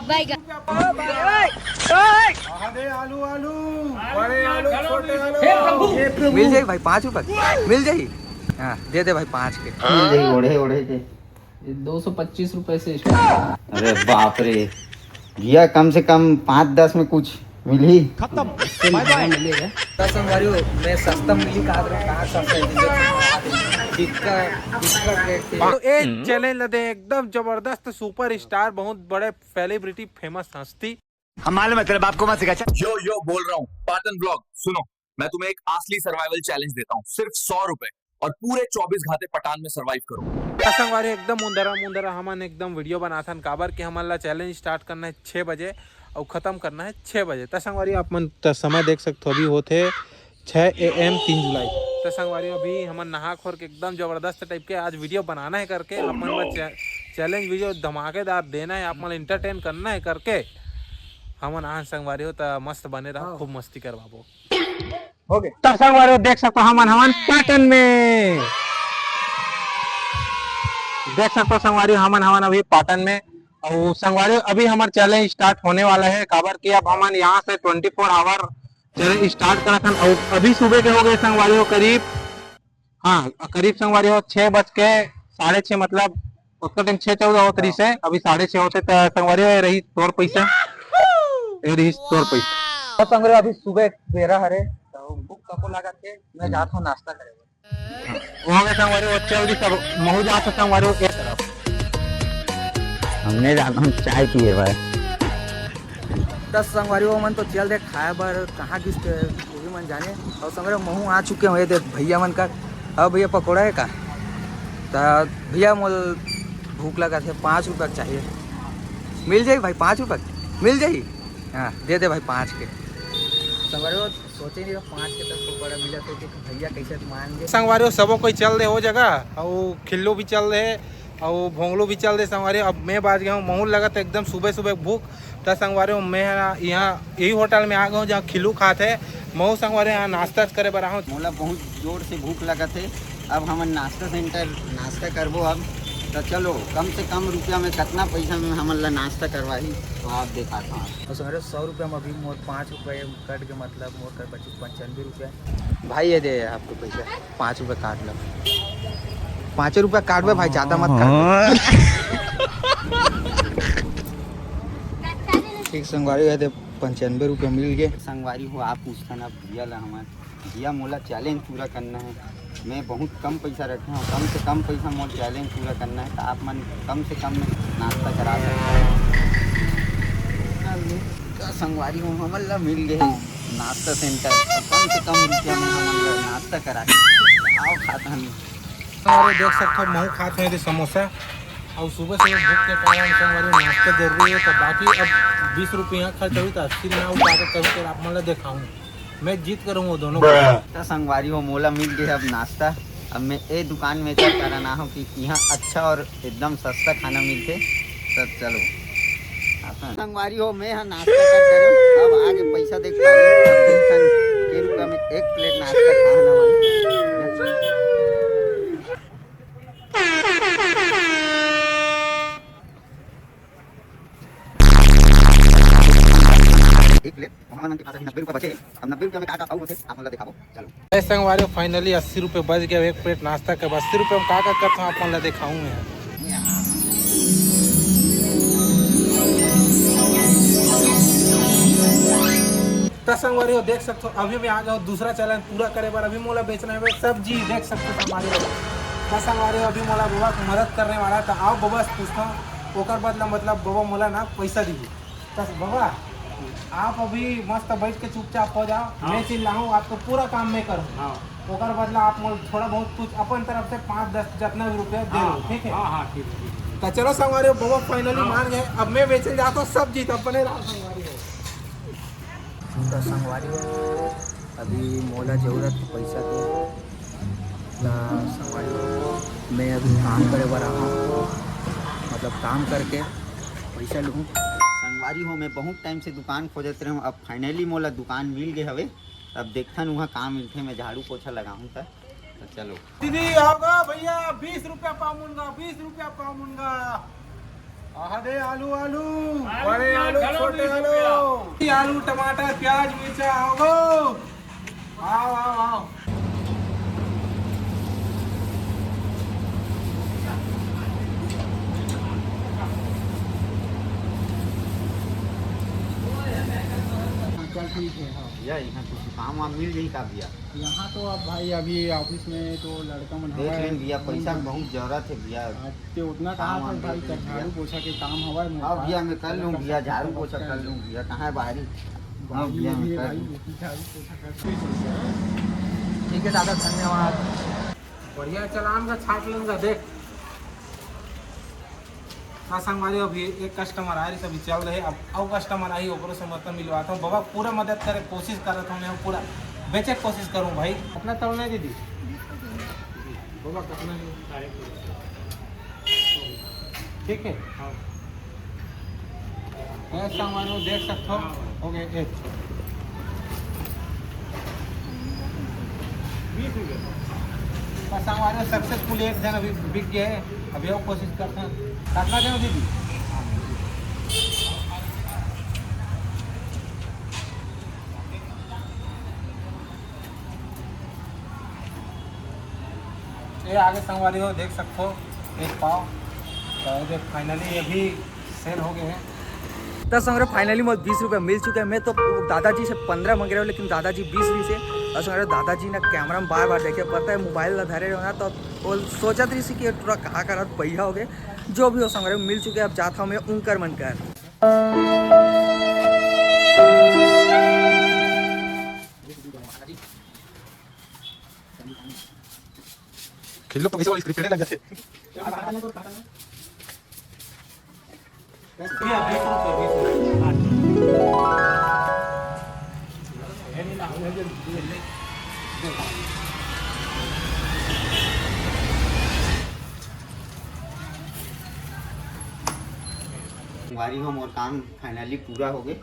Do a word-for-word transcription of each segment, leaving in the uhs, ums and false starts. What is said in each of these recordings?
बैगन। आलू, आलू, बड़े आलू, छोटे आलू। मिल जाई भाई, पाँच रुपए मिल जाई। हाँ, दे दे भाई, पाँच के। मिल जाई ओढ़े ओढ़े के। दो सौ पच्चीस रुपए से स्टार्ट। अरे बाप रे भैया, कम से कम पाँच दस में कुछ मिलही। खत्म। इससे महंगा मिलेगा। संगवारी हो, मैं सस्ता मिली कहा रहा, कहाँ सस्ता है? बिक्का, बिक्का रेट से। तो ए चैलेंज ला दे एकदम जबरदस्त सुपर स्टार, बहुत बड़े सेलिब्रिटी, फेमस हस्ती। हम मालूम है तेरे बाप को मत सिखा। यो यो बोल रहा हूँ, पाटन ब्लॉग सुनो। मैं तुम्हें एक असली सर्वाइवल चैलेंज देता हूँ, सिर्फ सौ रुपए, और पूरे चौबीस घंटे पटान में सर्वाइव करो। त संगवारी एकदम मुंदरा मुंदरा हमन एकदम वीडियो बनाथन, काबर कि हमन ला चैलेंज स्टार्ट करना है छः बजे और खत्म करना है छः बजे। त संगवारी आप मन त समय देख सकथो, अभी होथे छः ए एम तीन जुलाई। त संगवारी अभी हमन नहा खोर के एकदम जबरदस्त टाइप के आज वीडियो बनाना है करके आप मन ला चै-, चैलेंज वीडियो धमाकेदार देना है, आप मन ला एंटरटेन करना है करके हमन आन संगवारी हो। त मस्त बने रहो, खूब मस्ती करवाबो। हो गए। त संगवारी हो देख सकथो हमन हमन पाटन में, देख सकथो संगवारी हो हमन हमन अभी पाटन में। और संगवारी हो अभी हमर चैलेंज स्टार्ट होने वाला है, काबर कि अब हमन यहाँ से twenty four hour challenge start करत हन। और अभी सुबह के हो गए संगवारी हो करीब, हाँ, करीब संगवारी हो छः बज के साढ़े छः, मतलब उसका टाइम छः चौदह होत रही से, अभी साढ़े छः होते त संगवारी हो रही तोर पैसा, ये रही तोर पैसा। तो संगवारी अभी सुबह बेरा हरे, तो भूख तको लागत है, मैं जात हूँ नाश्ता करे। वहाँ के संगवारी हो चल दी सब, महू जात हो संगवारी हो एक तरफ। हमने जाना हम चाय पिए भाई। दस संगवारी हो मन तो चल दे खाए बर, कहाँ गिस के वो भी मन जाने। और संगवारी हो महू आ चुके हो, ये दे भैया मन का। अब भैया पकौड़ा है का? तो भैया मोल भूख लगा थे, पाँच रुपया चाहिए। मिल जाई भाई, पाँच रुपया मिल जाई। हाँ, दे दे भाई पाँच के। संगवारी हो सोचे नहीं पाँच के तक पकौड़ा मिला थे कि भैया कैसे मान गए। संगवारी हो सबो कोई चल दे हो जगह, और खिल्लू भी चल दे, और भोंगलू भी चल दे संगवारी हो। अब मैं बाज गया हूँ, महू लगत एकदम सुबह सुबह भूख। त संगवारी हो मैं ह यहाँ यही होटल में आ गया हूँ जहाँ खिल्लू खात है। महू संगवारी हो यहाँ नाश्ता करे बर आहूँ। मोला बहुत जोर से भूख लगत है। अब हमन नाश्ता सेंटर नाश्ता करबो। अब तो चलो, कम से कम रुपया में कितना पैसा में हमन ला नाश्ता करवाही, तो आप देखा था। और संगवारी हो सौ रुपया में अभी मोर पाँच रुपये कट के, मतलब मोर कर बची पंचानवे रुपया। भाई ये दे आपको पैसा, पाँच रुपये काट लो। पाँच रुपये काटबे भाई, ज़्यादा मत काट। ठीक संगवारी हो, ये दे पंचानवे रुपये मिल गए। संगवारी हो आप पूछता ना भैया ला हमार, भैया मोला चैलेंज पूरा करना है। मैं बहुत कम पैसा रखे हूँ, कम से कम पैसा मोर चैलेंज पूरा करना है, तो आप मन कम से कम में नाश्ता करा सकते हैं। तो संगवारी हो हमन ला मिल गए नाश्ता सेंटर, तो कम से कम रुपया में हमन ला नाश्ता करा के आओ खाता हन। अरे देख सकथो महू खात हूँ यदि समोसा, और सुबह से भूख के कारण संगवारी नाश्ता जरूरी है। तो बाकी अब बीस रुपये यहाँ खर्च हुई तो अस्सी ना उठा के करूँ, तो आप मन ला दिखाऊँ, मैं जीत करूँ वो दोनों को। तो संगवारी हो मोला मिल गए अब नाश्ता। अब मैं ए दुकान में क्या करना हो कि यहाँ अच्छा और एकदम सस्ता खाना मिलते। तो चलो संगवारी हो, मैं हा नाश्ता कर डरे हूँ। अब आगे पैसा देख पाए, अब देखन के रुपया में एक प्लेट नाश्ता खाना वाला। एक प्लेट वहाँ मन के पास अभी नब्बे रुपया बचे। अब नब्बे रुपया में का का खाऊ होथे, आप मन ला दिखाबो। चलो। ए संगवारी हो फाइनली अस्सी रुपये बच गया एक प्लेट नाश्ता के। अस्सी रुपये में का का करता हूँ आप मन ला दिखाऊँ मैं। त संगवारी हो देख सकथो अभी मैं आ गया हूँ दूसरा चैलेंज पूरा करे बर। अभी मोला बेचना है सब्जी, देख सकथो संगवारी हो। त संगवारी हो अभी मोला बबा के मदद करने वाला है, तो आओ बबा से पूछता हूँ, ओकर बदला मतलब बबा मोला ना पैसा दीजिए। बस बाबा, आप अभी मस्त बैठ के चुपचाप हो जाओ। हाँ। मैं चिल्लाऊँ, आपको पूरा काम मैं करूँ। हाँ। ओकर बदला आप मोल थोड़ा बहुत कुछ अपन तरफ से पाँच दस जितना भी रुपया दे हाँ, दो, ठीक है? हाँ, हाँ, ठीक है, ठीक है। तो चलो संगवारी हो, बाबा फाइनली हाँ। मान गए। अब मैं बेचन जाता हूँ सब्जी, तो बने रहो संगवारी हो। तो संगवारी हो, अभी मोला जरूरत है पैसा के। तो संगवारी हो, मैं अभी काम करे बर आया हूँ, मतलब काम करके पैसा लूँ। संगवारी हो, मैं बहुत टाइम से दुकान खोजत रहे हूँ, अब फाइनली मोला दुकान मिल गए हवे। अब देखथन उहाँ का मिलथे, मैं झाड़ू पोछा लगाहूँ त। तो चलो। दीदी आओगा भैया, बीस रुपया पाव मुनगा, बीस रुपया पाव मुनगा। आहा दे आलू, आलू, आलू बड़े प्याज आलू, घलो छोटे बीस आलू, रुपया। आलू, टमाटर, प्याज, मिर्चा, आओ गो। आओ, आओ, आओ। हाँ, चल ठीक है, हाँ। भैया, यहाँ कुछ काम वाम मिल जाई का भैया? यहाँ तो अब भाई अभी ऑफिस में तो लड़का मन देख हवय। लेन भैया, पैसा के बहुत जरूरत है भैया। हाँ, ते उतना काम कहाँ वाम से भाई, देख लेन भैया। झाड़ू पोछा के काम हवय, हाँ भैया, मैं कर लूँ भैया, झाड़ू पोछा कर लूँ भैया, कहाँ है बाहरी? हाँ भैया, मैं कर लूँ। झाड़ू पोछा कर। ठीक है दादा, धन्यवाद। बढ़िया चलान का छाट लेन का देख। हाँ संगवारी, अभी एक कस्टमर आ रही, अभी चल रहे, अब अउ कस्टमर आई, ओकरो से मतलब मिलवाता हूँ। बाबा पूरा मदद करे, कोशिश करत हूँ मैं, पूरा बेचे के कोशिश करूँ भाई। कितना तौलना है दीदी? बाबा कितना है? ठीक है। हाँ। ये संगवारी हो, देख सकते हो। हो गए एक। बस संगवारी हो, सक्सेसफुल एक जन अभी बिक गए हैं। अभी और कोशिश करते हैं। कितना दें दीदी? ये आगे संगवारी हो, देख सकते हो एक पाव। तो ये फाइनली ये भी सेल हो गए हैं। तो संगवारी हो, फाइनली मोर बीस रुपये मिल चुके हैं। मैं तो दादाजी से पंद्रह मांग रहे हूँ, लेकिन दादाजी बीस बीस है। और संगवारी हो, दादाजी ना कैमरा में बार बार देखे, पता है मोबाइल ला धरे रहो ना, तो वो सोचत रही कि ये टुरा कहाँ का रहत, भैया हो गए। जो भी हो संगवारी हो, मिल चुके हैं, अब जाता हूँ मैं उनकर मन कर। खिल्लो पैसे वाली स्क्रिप्ट लग जाते। संगवारी हो, मोर काम फाइनली पूरा हो गए।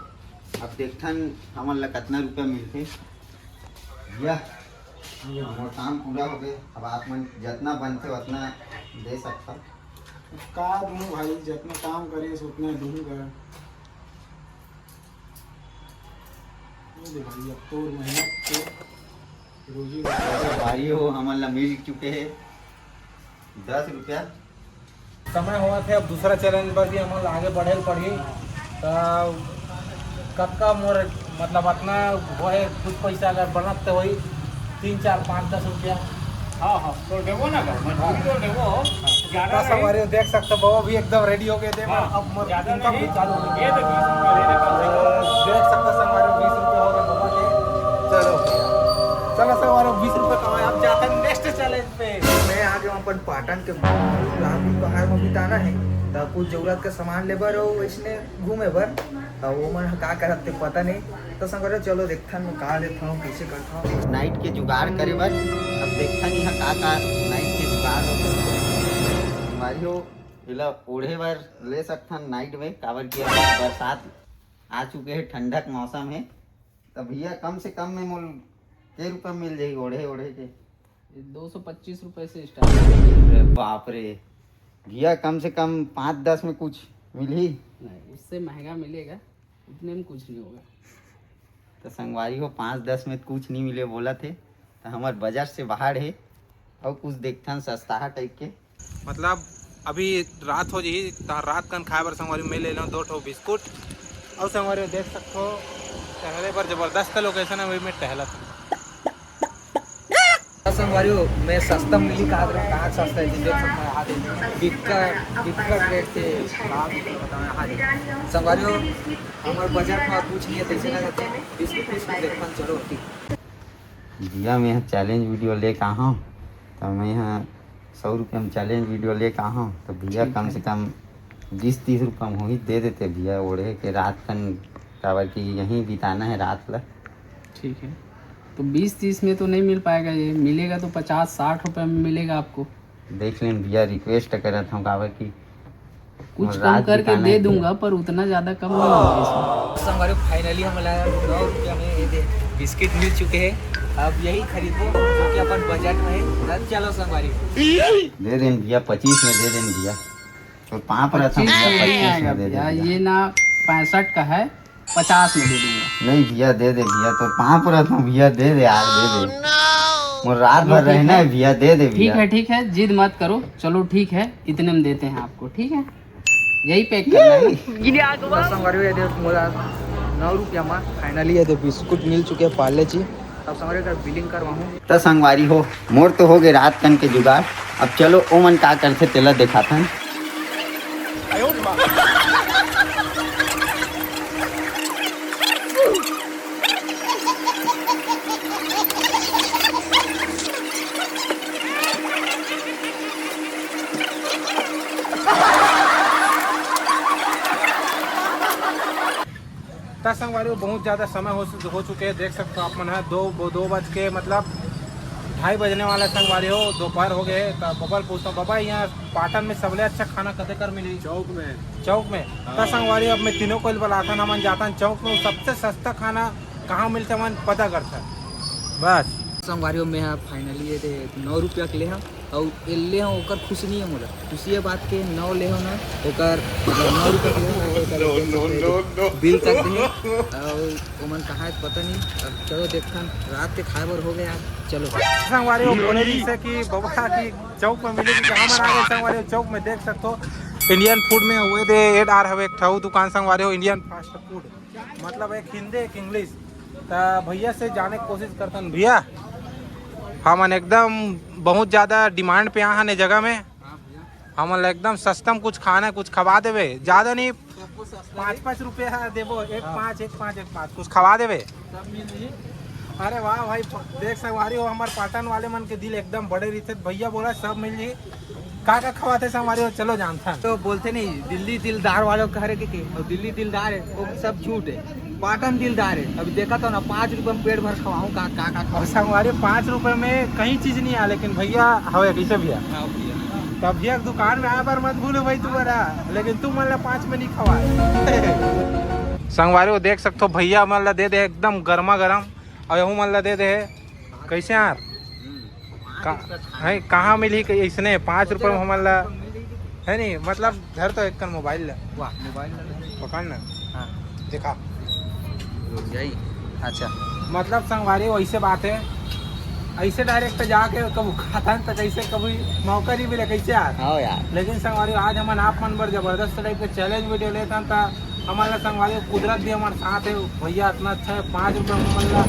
अब देखथन हमन ला कितना रुपया मिलथे। यह मोर काम पूरा हो गए। अब आप मन जितना बनथे उतना दे सकता। का दूँ भाई, जितना काम करे उतना दूंगा। ये दे भाई, अब तोर मेहनत के रोजी रोटी। भाई हो, हमन ला मिल चुके हैं दस रुपया। समय होवत हे, अब दूसरा चैलेंज बर भी हमन ला आगे बढ़े ल पड़ही। त कतका मोर, मतलब, अतना होए, कुछ पैसा अगर बनत त होई, तीन, चार, पाँच, दस रुपया। हाँ, हाँ, तो देबो ना, अगर मजबूरी तो देबो, ज्यादा त नहीं। संगवारी हो, देख सकते हो, बाबा भी एकदम रेडी हो गए थे। हाँ, अब मोर ज्यादा इनकम भी नहीं। चालू हो गई। ये तो बीस रुपया ले ले, कम से कम। देख सकते हो, संगवारी हो, बीस रुपया हो गए बाबा के। चलो, चलो, संगवारी हो, बीस रुपया कमाए, अब जाते हैं नेक्स्ट चैलेंज। मैं आ गया हूँ अपन पाटन के। रात भी बाहर में बिताना है, त कुछ जरूरत का सामान ले बर अउ वैसने घूमे बर। अब वो मन ह का करत ते पता नहीं। तो संगवारी हो, चलो देखथन मैं का लेथन, कैसे करथन नाइट के जुगाड़ करे बर। अब देखथन यहाँ का का नाइट के जुगाड़ हो। संगवारी हो, एला ओढ़े बर ले सकथन नाइट में, काबर कि अब बरसात आ चुके है, ठंडक मौसम है। त भैया, कम से कम में मोल के रुपया मिल जाही ओढ़े ओढ़े के? ये दो सौ पच्चीस रुपये से स्टार्ट है। अरे बाप रे भैया, कम से कम पाँच दस में कुछ मिलही? नहीं, उससे महंगा मिलेगा, उतने में कुछ नहीं होगा। तो संगवारी हो, पाँच दस में कुछ नहीं मिले बोलत हे, तो हमर बजट से बाहर है। और कुछ देखथन सस्ता टाइप के। मतलब अभी रात हो जाही, त रात कन खाए बर संगवारी मैं ले लूँ दो ठो बिस्कुट। और संगवारी देख सकथो, टहले बर जबरदस्त लोकेशन है, वही मैं टहलत हूँ। संगवारी हो, मैं सस्ता मिली कहा करूँ, कहाँ सस्ता है, देख सकता है, हाँ, देख, बिक्कट, बिक्कट रेट से, हाँ, बिक्कट बताओ, हाँ, देख। संगवारी हो, हमारे बजट में कुछ नहीं है, तैसे ना जाते, बिस्कुट, बिस्कुट देखथन, चलो, ठीक। भैया, मैं चैलेंज वीडियो लेके आ हूँ, तो मैं यहाँ सौ रुपये में चैलेंज वीडियो लेके आ हूँ, तो भैया, ठीक कम है। से कम बीस तीस रुपये में वही दे देते भैया, ओढ़े के रात कन, काबर कि यहीं बिताना है रात ला। ठीक है, तो बीस तीस में तो नहीं मिल पाएगा, ये मिलेगा तो पचास साठ रुपये में मिलेगा आपको। देख लेन भैया, रिक्वेस्ट करत हूँ, काबर कि कुछ मोर कम रात करके बिताना दे है भैया। दूंगा, पर उतना ज्यादा कम नहीं होगा इसमें। संगवारी, फाइनली हमला नौ रुपया में ये दे बिस्किट मिल चुके हैं। अब यही खरीदबो जो कि अपन बजट में है। चलो संगवारी, दे देन भैया, पच्चीस में दे देन भैया। तो पाँव पर रहता हूँ भैया, पच्चीस में दे दे भैया। ये ना पैंसठ का है, पचास में दे दूंगा। नहीं भैया, दे दे भैया, तो पाँव पर रहता हूँ भैया, दे दे यार, दे दे। मोर रात भर रहना है भैया, दे दे भैया। ठीक है, ठीक है, जिद मत करो। चलो ठीक है, इतने में देते हैं आपको, ठीक है, यही पैक करना है। संगवारी हो, ये देखो, मोला नौ रुपया में finally ये दे बिस्कुट मिल चुके हैं, पार्ले जी। अब संगवारी, अगर बिलिंग करवाऊँ। त संगवारी हो, मोर तो हो गए रात कन के जुगाड़। अब चलो, ओमन का करथे, तेला देखाथन। त संगवारी हो, बहुत ज्यादा समय हो, हो चुके हैं। देख सकते हो आप मन ह, दो दो बज के, मतलब ढाई बजने वाला है संगवारी हो, दोपहर हो गए। त बबा ल पूछता हूँ, बबा, यहाँ पाटन में सबले अच्छा खाना कते कर मिली? चौक में। चौक में। त संगवारी हो, अब मैं तीनों को बलाथन, हमन जाथन चौक में, सबसे सस्ता खाना कहाँ मिलथे, हमन पता करथन। बस संगवारी हो, मैं ह finally ये दे नौ रुपया के ले हूँ। अउ एल्ले हो, ओकर खुशी नहीं है मोला। खुशी ये बात के नौ ले हो ना, ओकर मतलब नौ रुपया के ले हो, ओकर बिल तक दे। अउ ओमन कहाँ है पता नहीं। अब चलो देखथन, रात के खाए बर हो गया यार। चलो। संगवारी हो, बोले रहिस हे कि बबा की चौक में मिलेगी, कहाँ मन आ गए संगवारी हो, चौक में देख सकते हो। इंडियन फूड में हुए दे एड आर हवे एक ठा दुकान संगवारी हो, इंडियन फास्ट फूड, मतलब एक हिंदी एक इंग्लिश। त भैया से जाने की कोशिश करथन। भैया, हमन एकदम बहुत ज्यादा डिमांड पे आ हन ए जगह में। हमन ला एकदम सस्ता में कुछ खाना है, कुछ खवा देवे, ज्यादा नहीं, पाँच पाँच रुपया देबो, एक पाँच, एक पाँच, एक पाँच, कुछ खवा देवे। अरे वाह भाई, देख संगवारी हो, हमार पाटन वाले मन के दिल एकदम बड़े रहिथे। भैया बोला सब मिल जी। का का खवाथे संगवारी हो, चलो जानथन। तो बोलते नहीं, दिल्ली दिलदार वालों का हरे के, के? और दिल्ली दिलदार है, वो सब झूठ है। पाटन दिलदार है। अभी देखा तो ना, पाँच रुपए में पेट भर खवाऊं, का का का खवाऊं। संगवारी, पाँच रुपए में कहीं चीज नहीं आ, लेकिन भैया हवे कैसे भैया? हाँ भैया। तब भैया के दुकान में आए बार मत भूलो भाई तू बड़ा, लेकिन तू मन ला पाँच में नहीं खवा। संगवारी हो, देख सकते हो भैया मन ला दे दे एकदम गर्मा गर्म, और यहू मन ला दे दे। कैसे यार? का, है, कहाँ मिली कि इसने पाँच रुपये में हमन ला, है नहीं, मतलब धर तो एक कन मोबाइल ला। वाह, मोबाइल ला। पकड़ ना। हाँ। देखा। रुक जाई। अच्छा। मतलब संगवारी वैसे बात है, ऐसे डायरेक्ट जाके कब खाता है तो कैसे कभी मौका नहीं मिले, कैसे यार? हाँ यार। लेकिन संगवारी आज हमन आप मन बर जबरदस्त टाइप के चैलेंज वीडियो लेता था। हमारा संगवारी कुदरत भी हमारे साथ है, भैया इतना अच्छा है, पाँच रुपये में हमन ला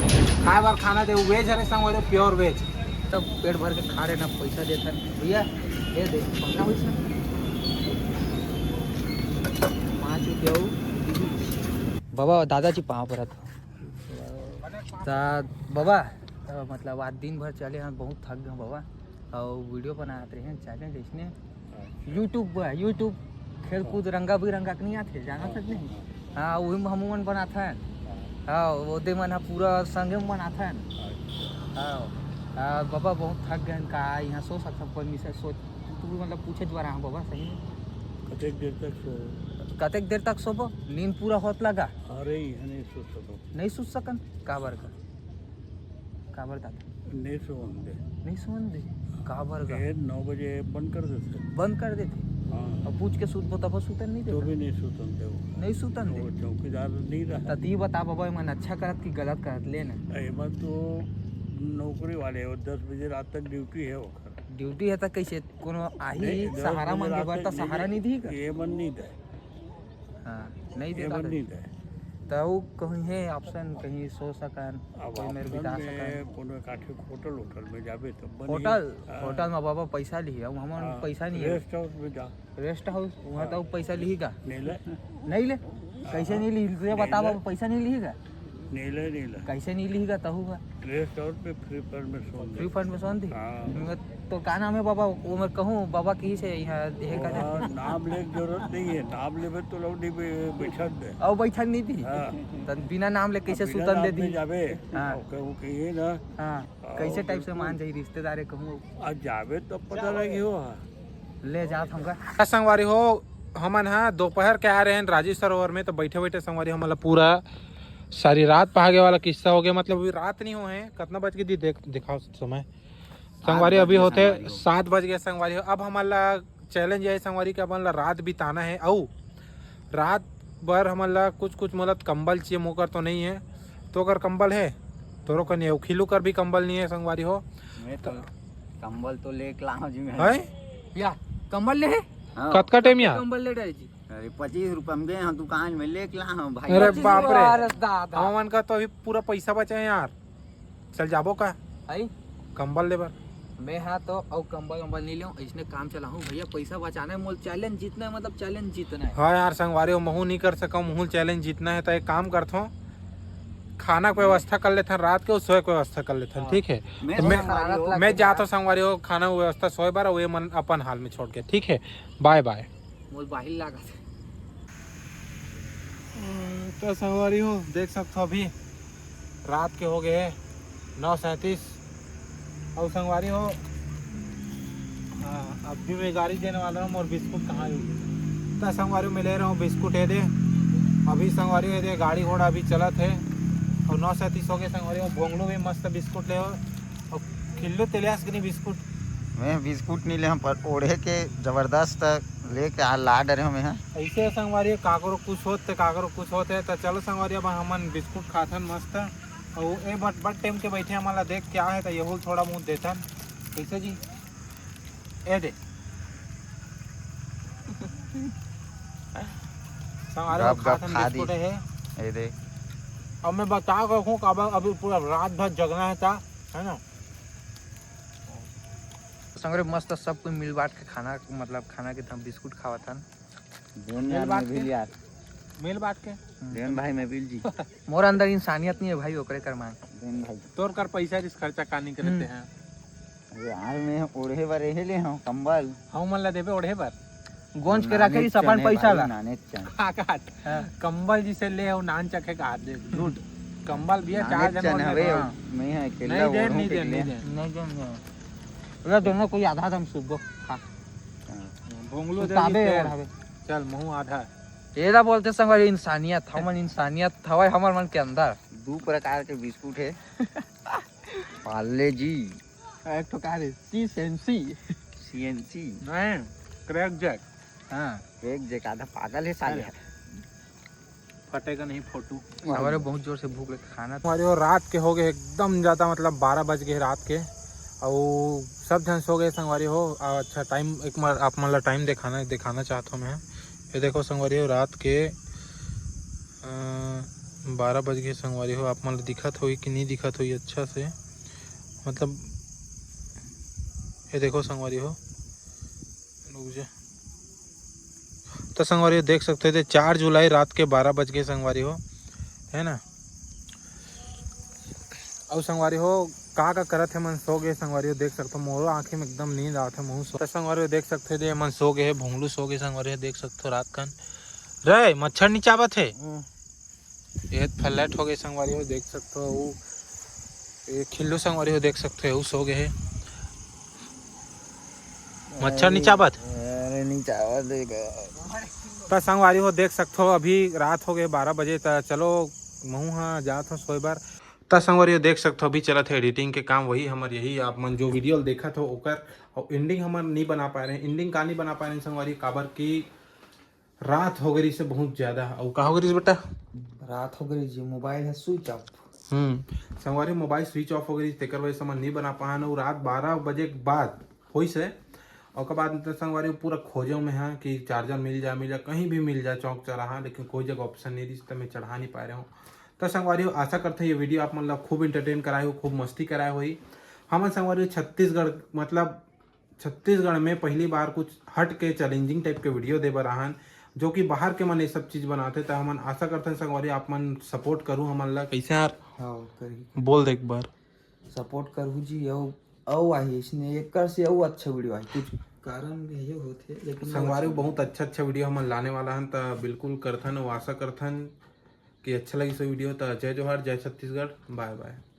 खाए बार खाना दे, वेज हरे संगवारी, प्योर वेज। तब पेट भर के खा रहे ना, पैसा देता नहीं। भैया, ये दे, पक्का पैसा? पाँच रुपया हो। बाबा, दादाजी पाँव परत हो। ता बाबा, अ, मतलब आज दिन भर चले हैं, बहुत थक गए बाबा। और वीडियो बनाते रहे, चैलेंज इसने YouTube, YouTube खेल कूद रंगा बिरंगा के नहीं आथे, जाना था नहीं? हाँ, वही में हमू मन बनाथन। हाँ, वो दे मन ह पूरा संगे में बनाथन। हाँ, आ, बाबा बहुत थक गए का, यहाँ सो सकता, परमिशन सो, तू, तू मतलब पूछे द्वारा, हाँ बाबा, सही में। कतेक देर तक सो? कतेक देर तक सोबो? नींद पूरा होत लगा? अरे, यहाँ नहीं सो सको। नहीं सुत सकन? काबर का? काबर दादा? नहीं सोन दे। नहीं सोन दे? काबर का? ये नौ बजे बंद कर देते। बंद कर देते? हाँ। अब पूछ के सुतबो तब सुतन नहीं तो देता? भी नहीं सुतन दे वो। नहीं सुतन दे? वो चौकीदार नहीं रहा। त ती बता बाबा, मन अच्छा करत कि गलत करत, ले ना। एमा तो नौकरी वाले हो, दस बजे रात तक ड्यूटी है ओकर। ड्यूटी है त कैसे कोनो आही नहीं, दस सहारा बजे मांगे रात बर तक त सहारा नहीं, नहीं दी का? ये मन नहीं दे। हाँ, नहीं ये देता मन था। नहीं दे। त ऊ कहीं है ऑप्शन, कहीं सो सकन, अब कोई मेरे ऑप्शन बिता में सकन। कोनो काठे होटल, होटल में जाबे तो बन ही। होटल, हाँ। होटल में बाबा पैसा लिही, अब हमन हाँ, पैसा नहीं है। रेस्ट हाउस में जा। रेस्ट हाउस, वहाँ हाँ। तो पैसा लिही का? नहीं ले। नहीं ले? हाँ, कैसे हाँ। नहीं लिही? तुझे नहीं बता ले। बाबा, पैसा नहीं लिही का? नहीं ले, नहीं ले। कैसे नहीं लिही का तहू का? रेस्ट हाउस में फ्री फंड में सोन दे। फ्री फंड में सोन दी? हाँ। मैं तो का नाम है बाबा? वो मैं कहूँ, बाबा की से यहाँ देहे का वहाँ नाम ले के जरूरत नहीं है, नाम लेबे तो लोग नहीं बे-, बैठन दे। और बैठन नहीं दी? हाँ। त बिना नाम ले कैसे अब बिना सुतन नाम दे ले दी? जाबे, हाँ। तो कहूँ कि ये ना, हाँ। और कैसे टाइप से बिल्कुल। मान जाई रिश्तेदार है कहूँ? अब जाबे तो पता लगी हो। ले जात हमका। संगवारी हो, हमन हा दोपहर के आ रहे हैं राजीव सरोवर में, तो बैठे बैठे संगवारी हमन ला पूरा सारी रात पहागे वाला किस्सा हो गया। मतलब अभी रात नहीं हुए हैं, कितना बज के दी देख, दिखाओ समय। संगवारी हो, अभी होते संगवारी हो। सात बज गए संगवारी हो। अब हमन ला चैलेंज ये हे संगवारी के अपन ला रात बिताना हे, अउ रात बर हमन ला कुछ कुछ मतलब कंबल चाहिए। मोकर तो नहीं है, तो अगर कंबल है तोरो कने अउ खिल्लू कर भी कंबल नहीं है संगवारी हो। मैं तो कंबल तो लेके लाहूं जी मैं। है या कंबल ले हे? हाँ। कतका टाइम या? कंबल ले डाले जी। अरे पच्चीस रुपया में गए हम दुकान में लेके लाहूं भाई। अरे बाप रे। अरे दादा। हमन का तो अभी पूरा पैसा बचा है यार, चल जाबो का आई कंबल ले बर? मैं हा तो अउ कंबल कंबल नहीं लेऊं, इसने काम चलाऊं भैया, पैसा बचाना है, मोल चैलेंज जीतना है, मतलब चैलेंज जीतना है। हाँ यार संगवारी हो, महू नहीं कर सकूँ, महू चैलेंज जीतना है तो एक काम करथों, खाना के व्यवस्था कर लेथन रात के, अउ सोए के व्यवस्था कर लेथन, हाँ। ठीक है? मैं तो मैं तो संगवारी हो, लग मैं के जाता जा। हूँ संगवारी हो, खाना व्यवस्था सोए बर, अउ ये मन अपन हाल में छोड़ के, ठीक है, बाय बाय। मोल बाहिर लागत है। तो संगवारी हो देख सकते हो अभी रात के हो गए हैं नौ सैंतीस। और संगवारी हो, हाँ, अब भी मैं गाड़ी देने वाला हूँ और बिस्कुट कहाँ है? तो संगवारी हो, मैं ले रहा हूँ बिस्कुट, ये दे। अभी संगवारी हो, ये दे गाड़ी घोड़ा अभी चलत है और नौ सैंतीस हो गए संगवारी हो। भोंगलू भी मस्त बिस्कुट ले हो और खिल्लू तेलियास के नहीं बिस्कुट। मैं बिस्कुट नहीं ले हम पर ओढ़े के जबरदस्त लेके आ ला डरे हूं मैं। ऐसे संगवारी हो, काकरो कुछ होत ते काकरो कुछ होत है। तो चलो संगवारी, अब हमन बिस्कुट खाथन मस्त। और ए बट बट टाइम के बैठे हमन ला देख क्या है, तो यहू थोड़ा बहुत देथन। कैसे जी? ए दे संगवारी हो, गप गप खाथन खा बिस्कुट दी। है। ये दे। अब मैं बता के रखूँ, काबर अभी पूरा रात भर जगना है, ता है ना? संगरे मस्त सब कोई मिल बांट के खाना, मतलब खाना के हम बिस्कुट खावत हन। देन मिल यार बांट मैं के? भी यार। मिल बांट के। देन भाई मैं भी जी। मोर अंदर इंसानियत नहीं है भाई, ओकरे कर मांग। देन भाई। तोर कर पैसा जिस खर्चा का नहीं करते हम्म। हैं। यार मैं ओढ़े बर रहे ले हूं कंबल। हम मन ला देबे ओढ़े बर। गोंज के रखे रही अपन पैसा ला। नाने चन। काकाट। हाँ। कंबल जिसे ले हो नान चखे का हाथ दे। झूठ। कंबल भी है, चार नाने जन चन और हवे। बैठे हैं। मैं अकेला नहीं दे, ओढ़ूं नहीं के दे, लिए। नहीं दे। नहीं दे, नहीं दे। बोला दोनों कोई आधा आधा हम सुबह खा। भोंगलो दे सुताबे दी और तेल। हवे। चल महू आधा। ये ना बोलते संगवारी इंसानियत, हमन इंसानियत हवे हमर मन के अंदर। दो प्रकार के बिस्कुट है। पार्ले जी। एक तो का रे, सी सेंसी। सीएनसी। नहीं, क्रैक जैक। हाँ। एक जे का था पागल है साले। फटेगा नहीं फोटू। हमारे बहुत जोर से भूख लगे खाना। हमारे वो रात के हो गए एकदम ज़्यादा, मतलब बारह बज गए रात के, और सब झन सो गए संगवारी हो। आ, अच्छा टाइम एक बार आप मन ला टाइम दिखाना दिखाना चाहता हूँ मैं। ये देखो संगवारी हो, रात के बारह बज गए संगवारी हो। आप मन ला दिखत होई कि नहीं दिखत होई अच्छा से, मतलब ये देखो संगवारी हो, रुक जा। तो संगवारी हो देख सकते हो, ये चार जुलाई रात के बारह बज गए संगवारी हो, है ना। और संगवारी हो का का करत है मन सो गए संगवारी हो, देख सकते हो मोरो आँखी में एकदम नींद आत है, मुँह सो। तो संगवारी हो देख सकते हो, ये मन सो गए है, भोंगलू सो गए संगवारी हो, देख सकते हो रात कन रे मच्छर नहीं चाबत है। ये फ्लैट हो गए संगवारी हो, देख सकते हो वो, ये खिल्लू संगवारी हो देख सकते हो, वो सो गए है। मच्छर नहीं चाबत। अरे नहीं चावा देगा। त संगवारी हो देख सकथो, अभी रात हो गए बारह बजे। त चलो महू हाँ जात हो सोए बर। त संगवारी हो देख सकथो, अभी चलत है एडिटिंग के काम, वही हमर यही आप मन जो वीडियो देखत हो ओकर। और एंडिंग हमर नहीं बना पाए रहे। एंडिंग का नहीं बना पाए रहे संगवारी, काबर कि रात हो गई से बहुत ज्यादा। और का हो गई बेटा? रात हो गई जी, मोबाइल है स्विच ऑफ। हम्म, संगवारी मोबाइल स्विच ऑफ हो गई, तेकर वजह से हमन नहीं बना पान। और रात बारह बजे के बाद होइस है, ओकर बाद तो संगवारी पूरा खोजे में है कि चार्जर मिल जाए, मिल जाए, कहीं भी मिल जाए चौक चौराहा, लेकिन कोई जगह ऑप्शन नहीं रही, तो मैं चढ़ा नहीं पाए रहे हूँ। तो संगवारी हो, आशा करते हैं ये वीडियो आप मन ला खूब एंटरटेन कराए हो, खूब मस्ती कराए होई। हमन संगवारी हो छत्तीसगढ़, मतलब छत्तीसगढ़ में पहली बार कुछ हट के चैलेंजिंग टाइप के वीडियो दे बर आहन, जो कि बाहर के मन ये सब चीज बनाते। तो हमन आशा करते हैं संगवारी आप मन सपोर्ट करू हमन ला। कैसे यार? हाँ, करी। बोल दे एक बार। सपोर्ट करू जी, अउ अउ आही इसने एकर से अउ अच्छा वीडियो आही। कुछ कारण ये होते, लेकिन संगवारी बहुत अच्छा अच्छा वीडियो हमन लाने वाला हन, त बिल्कुल करथन और आशा करथन कि अच्छा लगी सो वीडियो। त जय जोहार, जय छत्तीसगढ़, बाय बाय।